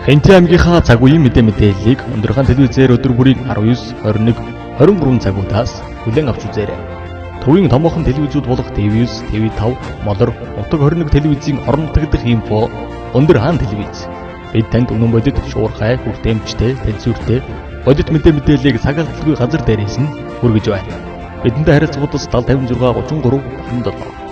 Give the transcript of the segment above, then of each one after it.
Хэнти аймгийнхаа цаг үеийн мэдээ мэдээллийг өндөрхөн телевизээр өдөр бүрийн 19, 21, 23 цагуудаас хүлээн авч үзээрэй. Төвийн томоохон телевизүүд болох TV9, TV5, Молор, Нутаг 21 телевизийн орон нутаг дахь инфо Өндөр хаан телевиз. Бид танд үнэн бодит, шуурхай, хүртээмжтэй, тэнцвэртэй бодит мэдээ мэдээллийг цаг алдалгүй газар дээрээс нь хүргэж байна. Бидэнтэй харилцагуудаас 70 56 33 77.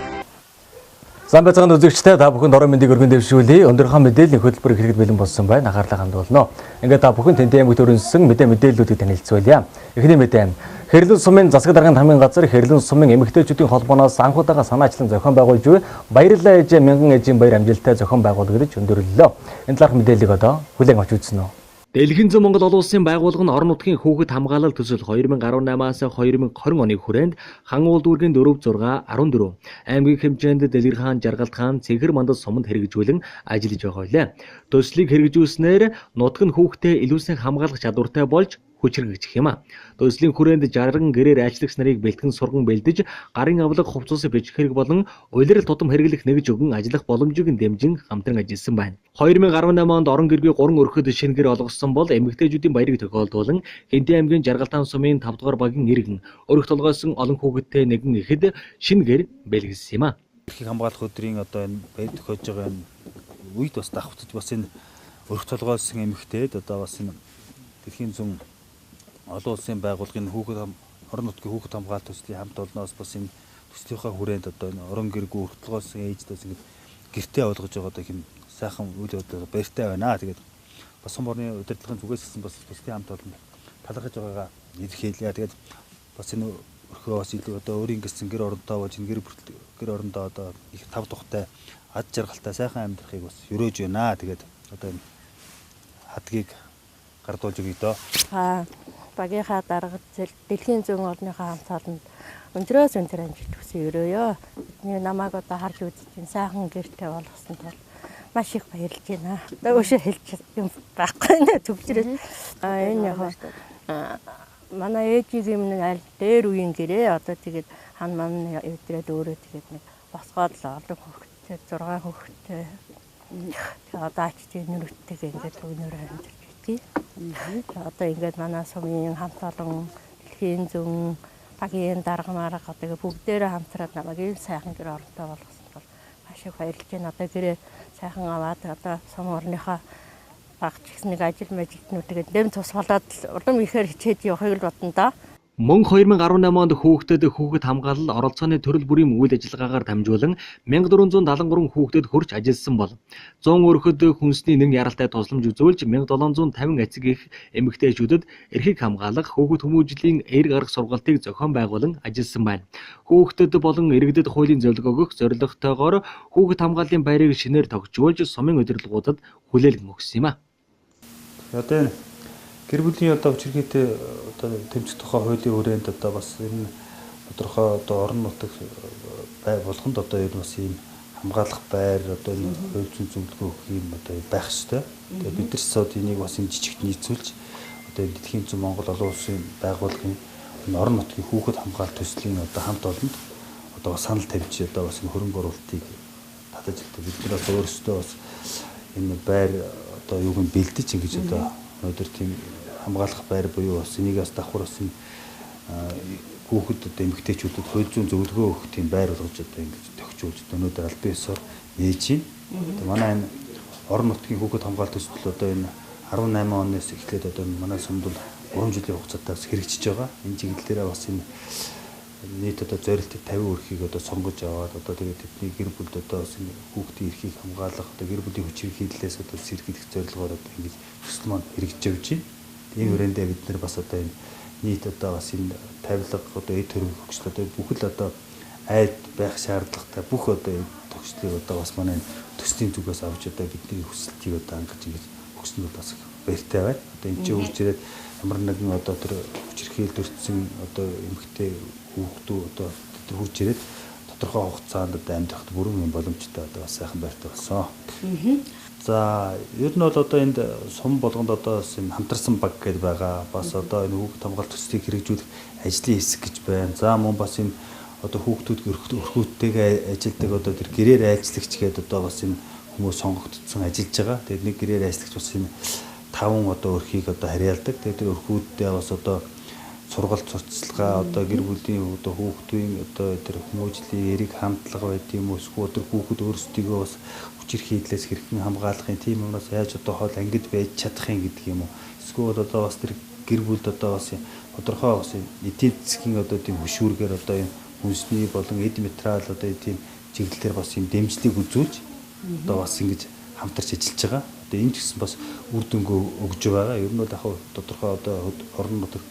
Зам байцгаана үзэгчдээ, та бүхэнд орон мэндийг өргөн дэвшүүлье. Өндөр хаан мэдээллийн хөтөлбөр эхлэхэд бэлэн болсон байна. Анхаарлаа хандуулно. Ингээд та бүхэн Тэнтэй аймагт өрнөсөн мэдээ мэдээллүүдийг танилцуулъя. Эхний мэдээ. Хэрлэн сумын засаг даргын хамгийн газар Хэрлэн сумын эмэгтэйчүүдийн холбооноос анх удаага санаачлан зохион байгуулж буй Баярлалаа ээжээ мянган ээжийн баяр амжилттай зохион байгуулагдаж өндөрлөлөө. Энэ талаарх мэдээллийг одоо хүлээн авч үзнэ үү. Дэлхийн зүүн Монгол олон улсын байгууллага нь орон нутгийн хүүхэд хамгаалал төсөл 2018-аас 2020 оны хүрээнд Хан уул дүүргийн 4 6 14 аймгийн хэмжээнд Дэлгэр хаан, Жаргалт хаан, Цэнхэр мандал суманд хэрэгжүүлэн ажиллаж байгаа билээ. Төслийг хэрэгжүүлснээр нутаг нь хүүхдээ илүү сайн хамгаалах чадвартай болж хүчрхэгжих юм а. Төслийн хүрээнд 60 гэрээр ажиллагч нарыг бэлтгэн сурган бэлдэж, гарын авлага, хувцас бичих хэрэг болон улирал тутам хэрэглэх нэгж өгөн ажиллах боломжийг дэмжин хамтран ажилласан байна. 2018 онд орон гэргүй 3 өрхөд шинэ гэр олгосон бол эмэгтэйчүүдийн баярыг тохиолдуулан Хэнтийн аймгийн Жаргалтаан сумын 5 дугаар багийн иргэн өрх толгойсон олон хүүхэдтэй нэгэн ихэд шинэ гэр бэлгэлсэн юм а. Эрхийг хамгаалах өдрийн одоо энэ баяр тохиож байгаа энэ үед бас давхцаж бас энэ өрх толгойсон эмэгтэйд одоо бас энэ дэлхийн зүүн олон улсын байгууллагын хүүхэд орон нутгийн хүүхэд хамгаалалт төслийн хамт олноос бас энэ төслийнхаа хүрээнд одоо энэ орон гэргүй өрх толгойсон ээждээс ингэж гэртээ олгож байгаа одоо хэм сайхан үйл явдал баяртай байна. Тэгээд бас сум орны удирдлагын зүгээс гэсэн бас төслийн хамт олон талархаж байгаагаа илэрхийлье. Тэгээд бас энэ өрхөө бас илүү одоо өөрийн гэсэн гэр оронтой болж энэ гэр орондоо одоо их тав тухтай ад жаргалтай сайхан амьдрахыг бас өрөөж байна. Тэгээд одоо энэ хадгийг гардуулж өгье дөө. Багийнхаа дарга дэлхийн зүүн орныхоо хамт олонд өндрөөс өндөр амжилт хүсье өрөөё. Бидний намайг одоо харж үзэж байна. Сайхан гэртэй болгосон тул маш их баярлж байна. Одоо өшөө хэлж юм байхгүй нэ түгжрэл. Энэ яг манай ээжигийн юм нэг аль дээр үеийн гэрээ одоо тэгээд хан ман эвдрээд өөрөө тэгээд нэг босгоод л олон хүүхэдтэй 6 хүүхэдтэй. Тэгээд одоо ач тийм нүрттэйг ингээд өнөөрөө амьдарч тий. Одоо ингээд манай сумын хамт олон дэлхийн зүүн багийн дарга марга одоо бүгдээрээ хамтраад намайг ийм сайхан гэр оронтой болгосон бол маш их баярлж байна. Одоо гэрээ сайхан аваад одоо сум орныхоо багч гэсэн нэг ажил мэжилтнүүдээ дэм тус болоод улам ихээр хичээж явахыг л бодно доо. Мөн 2018 онд хүүхдэд хүүхэд хамгаалал оролцооны төрөл бүрийн үйл ажиллагаагаар дамжуулан 1473 хүүхдэд хүрч ажилласан бол 100 өрхөд хүнсний нэн яралтай тусламж үзүүлж 1750 эцэг эх эмэгтэйчүүдэд эрхийг хамгаалах хүүхэд хүмүүжлийн эерэг арга сургалтыг зохион байгуулан ажилласан байна. Хүүхдэд болон иргэдэд хуулийн зөвлөгөө өгөх зорилготойгоор хүүхэд хамгааллын байрыг шинээр тогтжуулж сумын удирдлагуудад хүлээлгэн өгсөн юм а. Одоо энэ гэр бүлийн одоо хүчирхийтэй одоо тэмцэх тухай хуулийн хүрээнд одоо бас энэ тодорхой одоо орон нутаг бай болгонд одоо энэ бас ийм хамгаалах байр одоо энэ хууль зүйн зөвлөгөө өгөх юм одоо байх ёстой. Тэгээд бид нар сод энийг бас энэ жижигт нийцүүлж одоо энэ дэлхийн зүүн Монгол олон улсын байгууллагын энэ орон нутгийн хүүхэд хамгаалалт төслийн одоо хамт олонд одоо бас санал тавьж одоо бас энэ хөрөнгө оруулалтыг татаж илтээ. Бид нар бас өөрсдөө бас энэ байр одоо юуг нь бэлдэж ингэж одоо өнөөдөр тийм хамгаалах байр буюу бас энийг бас давхар бас энэ хүүхэд одоо эмэгтэйчүүдэд хууль зүйн зөвлөгөө өгөх тийм байр болгож одоо ингэж тохижуулж өнөөдөр албан ёсоор нээж байна. Одоо манай энэ орон нутгийн хүүхэд хамгаалалт төсөл одоо энэ 18 оноос эхлээд одоо манай сумд бол 3 жилийн хугацаатай бас хэрэгжиж байгаа. Энэ чиглэл дээрээ бас энэ нийт одоо зорилттой 50 өрхийг одоо сонгож аваад одоо тэгээд тэдний гэр бүлд одоо бас энэ хүүхдийн эрхийг хамгаалах одоо гэр бүлийн хүчирхийллээс одоо сэргийлэх зорилгоор одоо ингэж төсөл маань хэрэгжиж явж байна. Энэ хүрээндээ бид нар бас одоо энэ нийт одоо бас энэ тавилга одоо эд хөрөнгө хөгжил одоо бүхэл одоо айд байх шаардлагатай бүх одоо эд тогшлыг одоо бас манай төслийн зүгээс авч одоо бидний хүсэлтийг одоо хангаж ингэж өгсөн бол бас их баяртай байна. Одоо энэ чинь хурж ирээд ямар нэгэн одоо тэр хүчирхийлэлд өртсөн одоо эмэгтэй хүүхдүү одоо тэд хурж ирээд тодорхой хугацаанд одоо амьдрахад бүрэн юм боломжтой одоо бас сайхан байртай болсон. За ер нь бол одоо энд сум болгонд одоо бас энэ хамтарсан баг гэдээ байгаа. Бас одоо энэ хүүхэд хамгаалалт төслийг хэрэгжүүлэх ажлын хэсэг гэж байна. За мөн бас энэ одоо хүүхдүүд өрхүүдтэйгээ ажилладаг одоо тэр гэрээр айлчлагч гэдэг одоо бас энэ хүмүүс сонгогдсон ажиллаж байгаа. Тэгээд нэг гэрээр ажиллагч бас энэ 5 одоо өрхийг одоо харьяалдаг. Тэгээд тэр өрхүүддээ бас одоо сургалт сурталчилгаа одоо гэр бүлийн одоо хүүхдийн одоо тэр хүмүүжлийн эрэг хандлага байд юм уу, эсвэл тэр хүүхэд өөрсдийгөө бас хүчирхийллээс хэрхэн хамгаалахын тийм юмнаас яаж одоо хоол ангид байж чадах юм гэдэг юм уу. Эсвэл одоо бас тэр гэр бүлд одоо бас тодорхой бас эдийн засгийн одоо тийм хөшүүргээр одоо юм хүнсний болон эд материал одоо тийм чиглэлээр бас юм дэмжлэг үзүүлж одоо бас ингэж хамтарч ажиллаж байгаа. Одоо энэ ч гэсэн бас үр дүнгөө өгж байгаа. Ер нь бол яг тодорхой одоо орон нутагт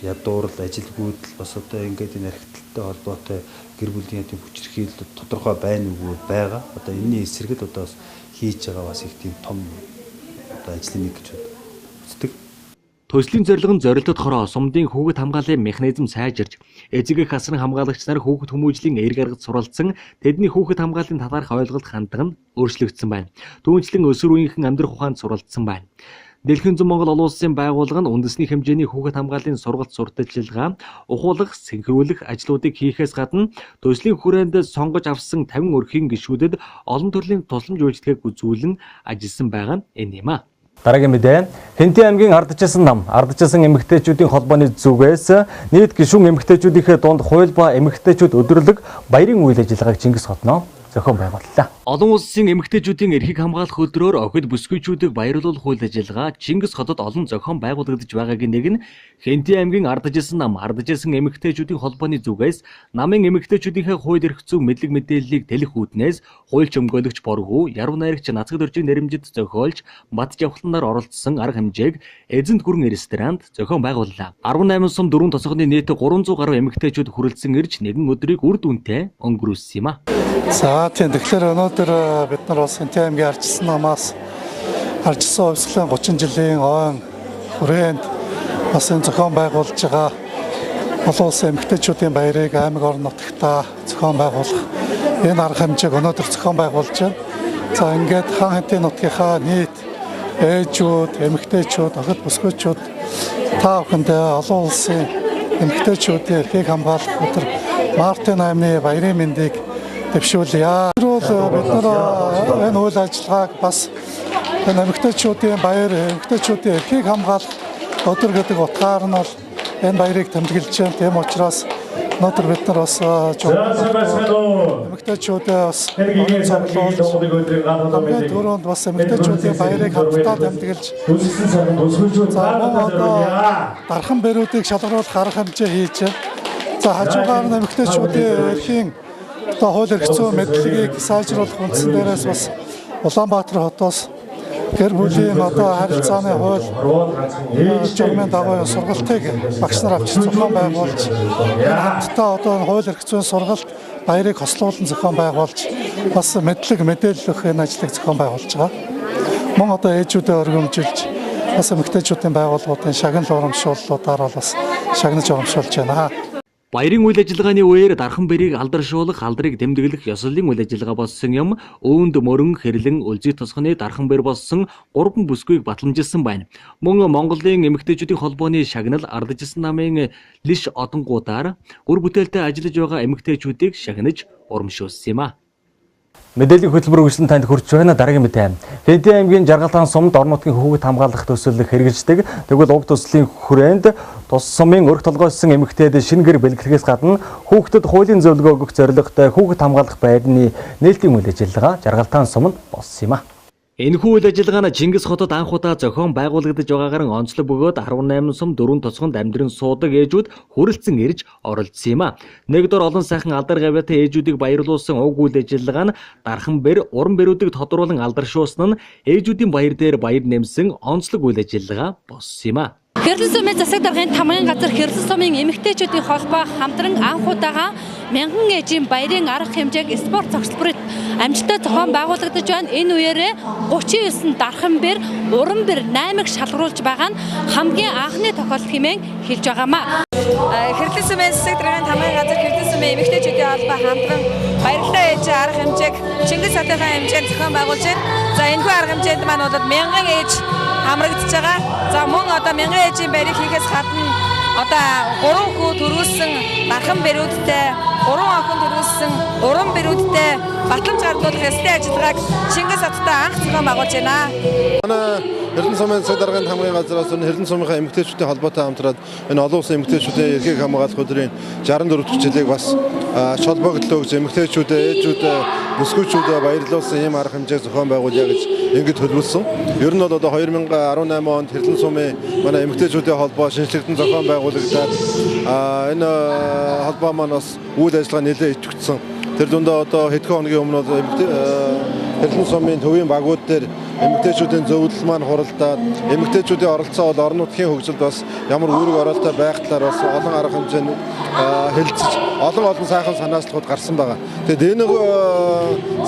ядуурл, ажилгүйдэл бас одоо ингээд энэ архитектуртай холбоотой гэр бүлийн тийм хүчирхийлэл тодорхой байна үгүй байгаа. Одоо энэний эсрэг л одоо бас хийж байгаа бас их тийм том одоо ажлын нэг гэж үздэг. Төслийн зорилго нь зорилтод хороо сумдын хүүхэд хамгааллын механизм сайжирч, эцэг эх асран хамгаалагч нар хүүхэд хүмүүжлийн эерэг аргад суралцсан тэдний хүүхэд хамгааллын талаарх ойлголт хандлага нь өөрчлөгдсөн байна. Түүнчлэн өсвөр үеийнхэн амьдрах ухаанд суралцсан байна. Дэлхийн зүүн Монгол олон улсын байгууллага нь үндэсний хэмжээний хүүхэд хамгааллын сургалт сурталчилгаа, ухуулах, сэнхрүүлэх ажлуудыг хийхээс гадна төслийн хүрээнд сонгож авсан 50 өрхийн гишүүдэд олон төрлийн тусламж үйлчилгээг үзүүлэн ажилласан байгаа нь энэ юм а. Дараагийн мэдээ. Хэнтийн аймгийн ардчилсан нам, ардчилсан эмэгтэйчүүдийн холбооны зүгээс нийт гишүүн эмэгтэйчүүдийнхээ дунд хууль ба эмэгтэйчүүд өдөрлөг баярын үйл ажиллагааг Чингис хотноо зохион байгууллаа. Олон улсын эмэгтэйчүүдийн эрхийг хамгаалах өдрөөр охид бүсгүйчүүдийг баярлуулах үйл ажиллагаа Чингис хотод олон зохион байгуулагдаж байгаагийн нэг нь Хэнтийн аймгийн ардчилсан нам, ардчилсан эмэгтэйчүүдийн холбооны зүгээс намын эмэгтэйчүүдийнхээ хууль эрх зүйн мэдлэг мэдээллийг тэлэх үүднээс хуульч өмгөөлөгч Боргүү, Яруу найрагч Нацаг дөржийн нэрэмжит зохиолж Бат Жавхланаар оролцсон арга хэмжээг Эзэнт гүрэн ресторанд зохион байгууллаа. 18 сум 4 тосгоны нийт 300 гаруй эмэгтэйчүүд хүрэлцэн ирж нэгэн өдрийг үр дүнтэй өнгөрүүлсэн юм а. За тийм, тэгэхээр өнөөдөр бид нар бас Хэнтийн аймгийн ардчилсан намаас ардчилсан хувьсгалын 30 жилийн ойн хүрээнд бас энэ зохион байгуулж байгаа олон улсын эмэгтэйчүүдийн баярыг аймаг орон нутагтаа зохион байгуулах энэ арга хэмжээг өнөөдөр зохион байгуулж байна. За ингээд хаан хэнтийн нутгийнхаа нийт ээжүүд, эмэгтэйчүүд, охид бүсгүйчүүд та бүхэндээ олон улсын эмэгтэйчүүдийн эрхийг хамгаалах өдөр мартын 8-ны баярын мэндийг дэвшүүлье. Бид нар энэ үйл ажиллагааг бас энэ эмэгтэйчүүдийн баяр, эмэгтэйчүүдийн эрхийг хамгаалах өдөр гэдэг утгаар нь бол энэ баярыг тэмдэглэж байна. Тийм учраас өнөөдөр бид нар бас эмэгтэйчүүдээ бас цуглуулж хамгийн түрүүнд бас эмэгтэйчүүдийн баярыг хамтдаа тэмдэглэж одоо дархан бэрүүдийг шалгаруулах арга хэмжээ хийж байна. За хажуугаар нь эмэгтэйчүүдийн эрхийн одоо хууль эрх зүйн мэдлэгийг сайжруулах үндсэн дээрээс бас Улаанбаатар хотоос гэр бүлийн одоо харилцааны хууль журмын дагуу сургалтыг багш нар авч зохион байгуулж хамтдаа одоо хууль эрх зүйн сургалт баярыг хослуулан зохион байгуулж бас мэдлэг мэдээлэл өгөх энэ ажлыг зохион байгуулж байгаа. Мөн одоо ээжүүдээ өргөмжилж бас эмэгтэйчүүдийн байгууллагуудын шагнал урамшууллуудаар бол бас шагнаж урамшуулж байна. Баярын үйл ажиллагааны үеэр дархан бэрийг алдаршуулах, алдрыг тэмдэглэх ёслолын үйл ажиллагаа болсон юм. Өвөнд мөрөн, хэрлэн, өлзий тосгоны дархан бэр болсон 3 бүсгүйг батламжилсан байна. Мөн Монголын эмэгтэйчүүдийн холбооны шагнал ардчилсан намын лиш одонгуудаар үр бүтээлтэй ажиллаж байгаа эмэгтэйчүүдийг шагнаж урамшуулсан юм а. Мэдээллийн хөтөлбөр үргэлжлэн танд хүрч байна. Дараагийн мэдээ. Хэнтийн аймгийн Жаргалтаан сумд орон нутгийн хүүхэд хамгаалах төсөл хэрэгждэг. Тэгвэл уг төслийн хүрээнд тус сумын өрх толгойсон эмэгтэйд шинэ гэр бэлтгэхээс гадна хүүхдэд хуулийн зөвлөгөө өгөх зорилготой хүүхэд хамгаалах байрны нээлтийн үйл ажиллагаа Жаргалтаан суманд болсон юм а. Энэхүү үйл ажиллагаа нь Чингис хотод анх удаа зохион байгуулагдаж байгаагаар нь онцлог бөгөөд 18 сум 4 тосгонд амьдран суудаг ээжүүд хүрэлцэн ирж оролцсон юм а. Нэг дор олон сайхан алдар гавьяатай ээжүүдийг баярлуулсан уг үйл ажиллагаа нь дархан бэр, уран бэрүүдийг тодруулан алдаршуулсан нь ээжүүдийн баяр дээр баяр нэмсэн онцлог үйл ажиллагаа болсон юм а. Хэрлэн сумын засаг даргын тамгын газар Хэрлэн сумын эмэгтэйчүүдийн холбоо хамтран анх удаага мянган ээжийн баярын арга хэмжээг спорт зогсолборт амжилттай зохион байгуулагдаж байна. Энэ үеэрээ 39 дархан бэр, уран бэр 8-ыг шалгаруулж байгаа нь хамгийн анхны тохиолдол хэмээн хэлж байгаамаа. Хэрлэн сумын засаг даргын тамгын газар Хэрлэн сумын эмэгтэйчүүдийн холбоо хамтран баярлалаа ээжийн арга хэмжээг Чингис хотынхаа хэмжээнд зохион байгуулж байна. За энэхүү арга хэмжээнд маань бол мянган ээж хамрагдаж байгаа. За мөн одоо мянган ээжийн баярыг хийхээс гадна одоо 3 хүү төрүүлсэн дархан бэрүүдтэй, 3 охин төрүүлсэн уран бэрүүдтэй батламж гардуулах ёслолын ажиллагааг Чингис хоттой анх зохион байгуулж байна. Манай Эрдэнэ сумын засаг даргын тамгын газраас Эрдэнэ сумынхаа эмэгтэйчүүдийн холбоотой хамтраад энэ олон улсын эмэгтэйчүүдийн эрхийг хамгаалах өдрийн 64 дахь жилийг бас ач холбогдлоо гэж эмэгтэйчүүдээ, ээжүүдээ, бүсгүйчүүдээ баярлуулсан ийм арга хэмжээг зохион байгуулъя гэж ингэж төлөвлөсөн. Ер нь бол одоо 2018 онд Эрдэнэ сумын манай эмэгтэйчүүдийн холбоо шинжлэгдэн зохион байгуулагдаад энэ холбоо маань бас үйл ажиллагаа нэлээд идэвхжсэн. Тэр дундаа одоо хэдхэн хоногийн өмнө бол Эрдэнэ сумын төвийн багууд дээр эмэгтэйчүүдийн зөвлөл маань хуралдаад эмэгтэйчүүдийн оролцоо бол орон нутгийн хөгжилд бас ямар үүрэг оролттой байх талаар бас олон арга хэмжээнд хэлцэж олон олон сайхан санаачлагууд гарсан байгаа. Тэгээд энэ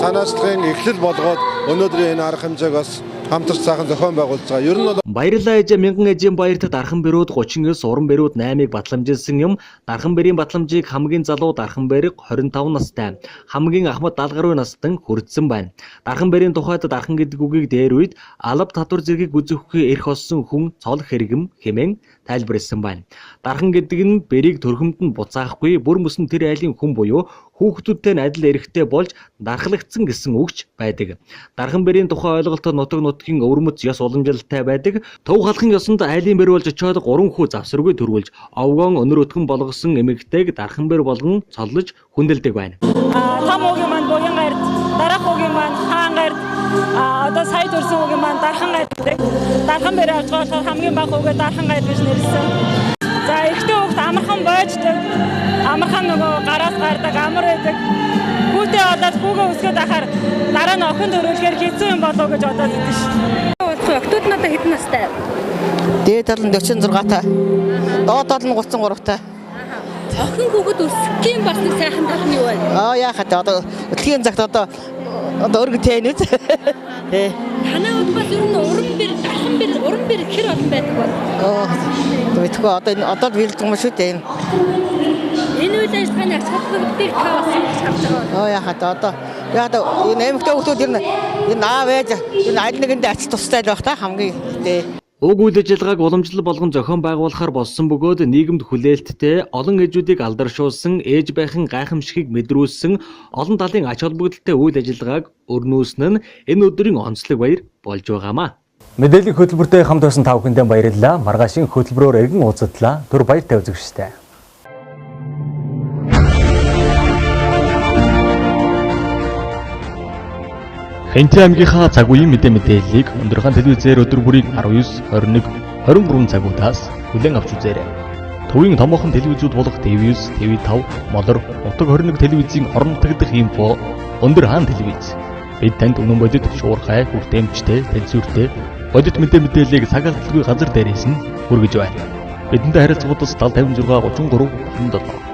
санаачлагын эхлэл болгоод өнөөдрийн энэ арга хэмжээг бас хамтарч сайхан зохион байгуулж байгаа. Ер нь бол Баярлалаа ээжээ мянган ээжийн баярт Дархан бэрүүд 39, уран бэрүүд 8-ыг батламжилсан юм. Дархан бэрийн батламжийг хамгийн залуу Дархан бэр 25 настай, хамгийн ахмад 70 гаруй настан хүртсэн байна. Дархан бэрийн тухайд Дархан гэдэг үгийг дээр үед алба татвар зэргийг үзэхгүй эрх олсон хүн цол хэрэгэм хэмээн тайлбарласан байна. Дархан гэдэг нь бэрийг төрхөмд нь буцаахгүй бүр мөсөн тэр айлын хүн буюу хүүхдүүдтэй нь адил эрхтэй болж дархлагдсан гэсэн үгч байдаг. Дархан бэрийн тухай ойлголт нутаг нутгийн өвөрмөц ёс уламжлалтай байдаг. Төв халахын ёсонд айлын бэр болж очиод 3 хүү завсаргүй төрүүлж овгоон өнөр өтгөн болгосон эмэгтэйг дархан бэр болгон цоллож хүндэлдэг байна. Том уугийн маань буян гард, дараах уугийн маань хаан гард, одоо сая төрсэн уугийн маань дархан гард гэдэг. Дархан бэр авч байгаа болохоор хамгийн бага уугаа дархан гард гэж нэрлэсэн. За эрэгтэй хүүхд амархан бойждог, амархан нөгөө гараас гардаг, амар байдаг. Хүүтэй болоод хүүгээ өсгöd ахаар дараа нь охин төрүүлэхээр хэцүү юм болов гэж бодоод идэв ш. Октод нь одоо хэдэн настай? Дээд тал нь 46 та. Доод тал нь 33 та. Охин хүүхэд өсөх юм бас нэг сайхан тал нь юу вэ? Аа яхаа та одоо өтлийн цагт одоо өргө тэнэ үү? Тэ. Танай хувьд бас ер нь уран бэр, дархан бэр, уран бэр хэр олон байдаг вэ? Оо мэдгүй одоо л бэлдэх юм шүү дээ. Энэ үйл ажиллагааны ач холбогдлыг та бас юу гэж харж байгаа вэ? Аа яхаа та одоо яг энэ эмэгтэй хүүхдүүд ер нь энэ аав ээж энэ аль нэгэндээ ач тустай л байх та хамгийн тэ. Уг үйл ажиллагааг уламжлал болгон зохион байгуулахар болсон бөгөөд нийгэмд хүлээлттэй олон ээжүүдийг алдаршуулсан, ээж байхын гайхамшигыг мэдрүүлсэн олон талын ач холбогдолтой үйл ажиллагааг өрнүүлсэн нь энэ өдрийн онцлог баяр болж байгаамаа. Мэдээллийн хөтөлбөртэй хамт байсан та бүхэндээ баярлалаа. Маргаашийн хөтөлбөрөөр эргэн уулзтлаа. Түр баяртай үзэгчтэй. Хэнти аймгийнхаа цаг үеийн мэдээллийг өндөрхөн телевизээр өдөр бүрийн 19, 21, 23 цагуудаас хүлээн авч үзээрэй. Төвийн томоохон телевизүүд болох TV9, TV5, Молор, Нутаг 21 телевизийн орон нутаг дахь инфо, Өндөр хаан телевиз. Бид танд үнэн бодит, шуурхай, хүртээмжтэй, тэнцвэртэй бодит мэдээллийг цаг алдалгүй газар дээрээс нь хүргэж байна. Бидэнтэй харилцагуудаас 70 56 33 77.